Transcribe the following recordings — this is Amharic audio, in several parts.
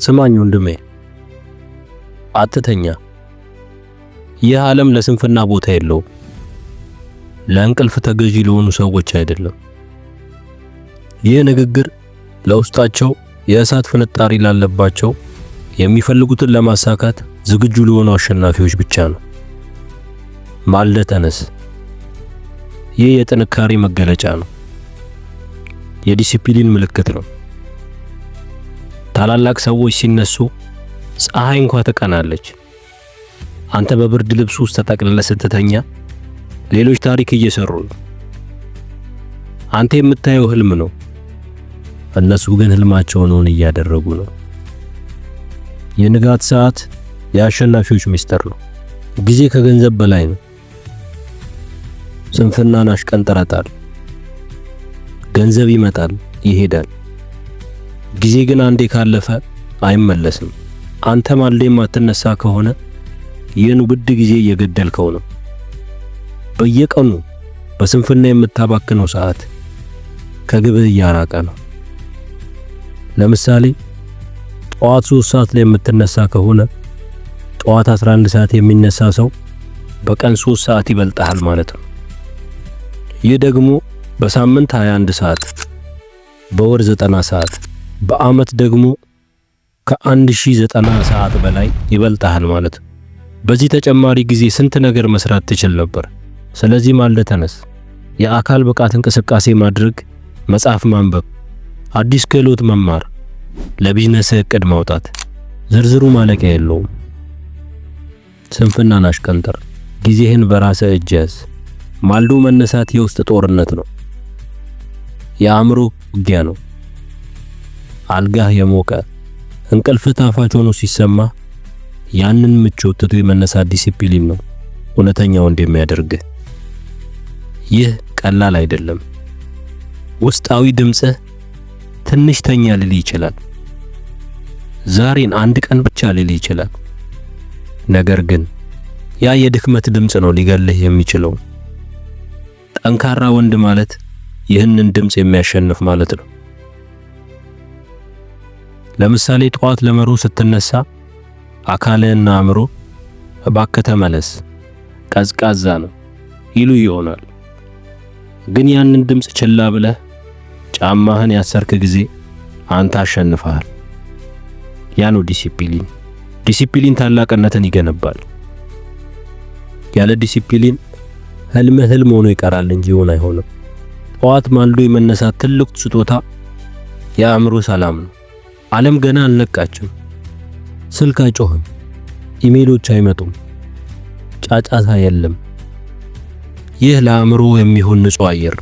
ስማኝ ወንድሜ፣ አትተኛ። ይህ ዓለም ለስንፍና ቦታ የለውም። ለእንቅልፍ ተገዢ ለሆኑ ሰዎች አይደለም። ይህ ንግግር ለውስጣቸው የእሳት ፍንጣሪ ላለባቸው፣ የሚፈልጉትን ለማሳካት ዝግጁ ለሆኑ አሸናፊዎች ብቻ ነው። ማልደህ ተነስ። ይህ የጥንካሬ መገለጫ ነው። የዲሲፕሊን ምልክት ነው። ታላላቅ ሰዎች ሲነሱ ፀሐይ እንኳ ትቀናለች። አንተ በብርድ ልብስ ውስጥ ተጠቅልለህ ስትተኛ ሌሎች ታሪክ እየሰሩ ነው። አንተ የምታየው ህልም ነው። እነሱ ግን ህልማቸውን እውን እያደረጉ ነው። የንጋት ሰዓት የአሸናፊዎች ሚስጥር ነው። ጊዜ ከገንዘብ በላይ ነው። ስንፍናን አሽቀንጥረህ ጣል። ገንዘብ ይመጣል ይሄዳል። ጊዜ ግን አንዴ ካለፈ አይመለስም። አንተ ማልደህ የማትነሳ ከሆነ ይህን ውድ ጊዜ እየገደልከው ነው። በየቀኑ በስንፍና የምታባክነው ሰዓት ከግብህ እያራቀ ነው። ለምሳሌ ጠዋት 3 ሰዓት ላይ የምትነሳ ከሆነ ጠዋት 11 ሰዓት የሚነሳ ሰው በቀን 3 ሰዓት ይበልጥሃል ማለት ነው። ይህ ደግሞ በሳምንት 21 ሰዓት፣ በወር 90 ሰዓት፣ በአመት ደግሞ ከ1090 ሰዓት በላይ ይበልጥሃል ማለት ነው። በዚህ ተጨማሪ ጊዜ ስንት ነገር መስራት ትችል ነበር። ስለዚህ ማልደህ ተነስ። የአካል ብቃት እንቅስቃሴ ማድረግ፣ መጽሐፍ ማንበብ፣ አዲስ ክህሎት መማር፣ ለቢዝነስ እቅድ ማውጣት፣ ዝርዝሩ ማለቂያ የለውም። ስንፍናን አሽቀንጥር። ጊዜህን በራስህ እጅ ያዝ። ማልዶ መነሳት የውስጥ ጦርነት ነው። የአእምሮ ውጊያ ነው። አልጋህ የሞቀ፣ እንቅልፍ ጣፋጭ ሆኖ ሲሰማ ያንን ምቾት ትቶ የመነሳት ዲሲፕሊን ነው እውነተኛ ወንድ የሚያደርግህ። ይህ ቀላል አይደለም። ውስጣዊ ድምፅህ ትንሽ ተኛ ሊል ይችላል። ዛሬን አንድ ቀን ብቻ ሊል ይችላል። ነገር ግን ያ የድክመት ድምፅ ነው ሊገልህ የሚችለው። ጠንካራ ወንድ ማለት ይህንን ድምፅ የሚያሸንፍ ማለት ነው። ለምሳሌ ጠዋት ለመሮጥ ስትነሳ አካልህና አእምሮ እባክህ ተመለስ፣ ቀዝቃዛ ነው ይሉ ይሆናል። ግን ያንን ድምፅ ችላ ብለህ ጫማህን ያሰርክ ጊዜ አንተ አሸንፈሃል። ያ ነው ዲሲፕሊን። ዲሲፕሊን ታላቅነትን ይገነባል። ያለ ዲሲፕሊን ህልምህ ህልም ሆኖ ይቀራል እንጂ እውን አይሆንም። ጠዋት ማልዶ የመነሳት ትልቅ ስጦታ የአእምሮ ሰላም ነው። ዓለም ገና አልነቃችም። ስልክ አይጮህም፣ ኢሜሎች አይመጡም፣ ጫጫታ የለም። ይህ ለአእምሮ የሚሆን ንጹህ አየር።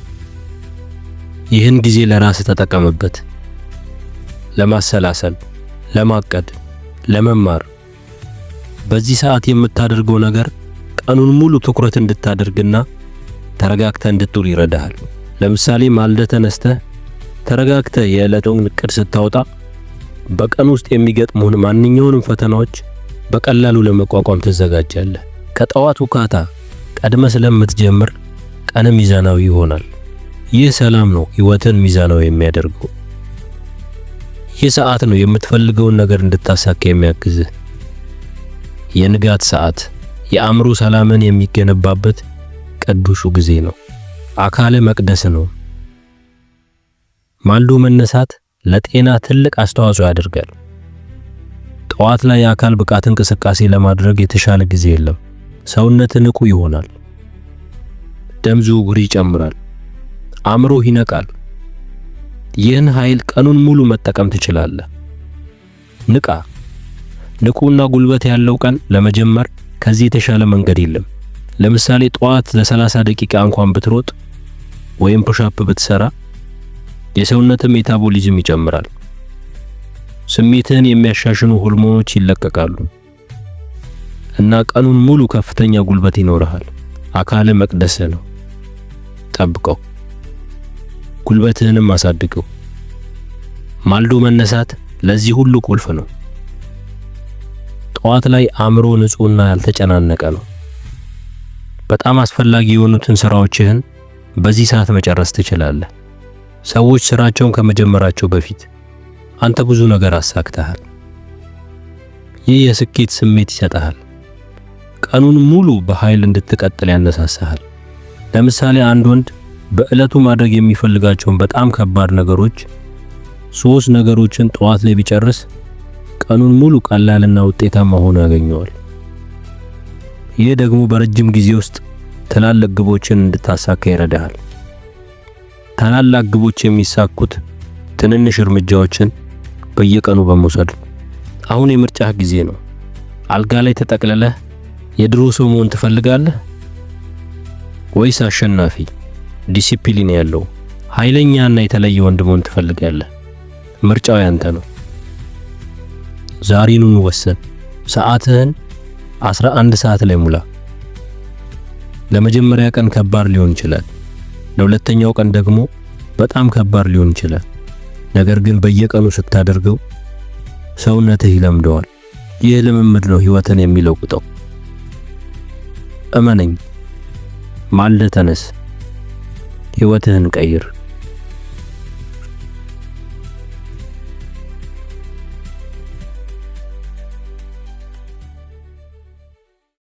ይህን ጊዜ ለራስህ ተጠቀምበት። ለማሰላሰል፣ ለማቀድ፣ ለመማር። በዚህ ሰዓት የምታደርገው ነገር ቀኑን ሙሉ ትኩረት እንድታደርግና ተረጋግተህ እንድትውል ይረዳሃል። ለምሳሌ ማልደህ ተነስተህ ተረጋግተህ የዕለቱን እቅድ ስታወጣ በቀን ውስጥ የሚገጥሙህን ማንኛውንም ፈተናዎች በቀላሉ ለመቋቋም ትዘጋጃለህ። ከጠዋት ውካታ ቀድመህ ስለምትጀምር ቀን ሚዛናዊ ይሆናል። ይህ ሰላም ነው ህይወትን ሚዛናዊ የሚያደርገው። ይህ ሰዓት ነው የምትፈልገውን ነገር እንድታሳካ የሚያግዝህ። የንጋት ሰዓት የአእምሮ ሰላምን የሚገነባበት ቅዱሱ ጊዜ ነው። አካለ መቅደስ ነው። ማልዶ መነሳት ለጤና ትልቅ አስተዋጽኦ ያደርጋል። ጠዋት ላይ የአካል ብቃት እንቅስቃሴ ለማድረግ የተሻለ ጊዜ የለም። ሰውነት ንቁ ይሆናል። ደም ዝውውር ይጨምራል። አእምሮህ ይነቃል። ይህን ኃይል ቀኑን ሙሉ መጠቀም ትችላለህ። ንቃ። ንቁና ጉልበት ያለው ቀን ለመጀመር ከዚህ የተሻለ መንገድ የለም። ለምሳሌ ጠዋት ለ30 ደቂቃ እንኳን ብትሮጥ ወይም push-up ብትሰራ የሰውነት metabolism ይጨምራል። ስሜትህን የሚያሻሽሉ ሆርሞኖች ይለቀቃሉ እና ቀኑን ሙሉ ከፍተኛ ጉልበት ይኖርሃል። አካልህ መቅደስህ ነው። ጠብቀው፣ ጉልበትህንም አሳድገው። ማልዶ መነሳት ለዚህ ሁሉ ቁልፍ ነው። ጠዋት ላይ አእምሮ ንጹህና ያልተጨናነቀ ነው። በጣም አስፈላጊ የሆኑትን ስራዎችህን በዚህ ሰዓት መጨረስ ትችላለህ። ሰዎች ስራቸውን ከመጀመራቸው በፊት አንተ ብዙ ነገር አሳክተሃል። ይህ የስኬት ስሜት ይሰጥሃል። ቀኑን ሙሉ በኃይል እንድትቀጥል ያነሳሳሃል። ለምሳሌ አንድ ወንድ በዕለቱ ማድረግ የሚፈልጋቸውን በጣም ከባድ ነገሮች 3 ነገሮችን ጠዋት ላይ ቢጨርስ ቀኑን ሙሉ ቀላልና ውጤታማ ሆኖ ያገኘዋል። ይህ ደግሞ በረጅም ጊዜ ውስጥ ትላልቅ ግቦችን እንድታሳካ ይረዳሃል። ታላላቅ ግቦች የሚሳኩት ትንንሽ እርምጃዎችን በየቀኑ በመውሰድ ነው። አሁን የምርጫህ ጊዜ ነው። አልጋ ላይ ተጠቅልለህ የድሮ ሰው መሆን ትፈልጋለህ ወይስ አሸናፊ፣ ዲሲፕሊን ያለው፣ ኃይለኛና የተለየ ወንድ መሆን ትፈልጋለህ? ምርጫው ያንተ ነው። ዛሬኑኑ ወሰን። ሰዓትህን 11 ሰዓት ላይ ሙላ። ለመጀመሪያ ቀን ከባድ ሊሆን ይችላል። ለሁለተኛው ቀን ደግሞ በጣም ከባድ ሊሆን ይችላል። ነገር ግን በየቀኑ ስታደርገው ሰውነትህ ይለምደዋል። ይህ ልምምድ ነው ህይወትን የሚለውጠው። እመነኝ። ማልደህ ተነስ፣ ህይወትህን ቀይር።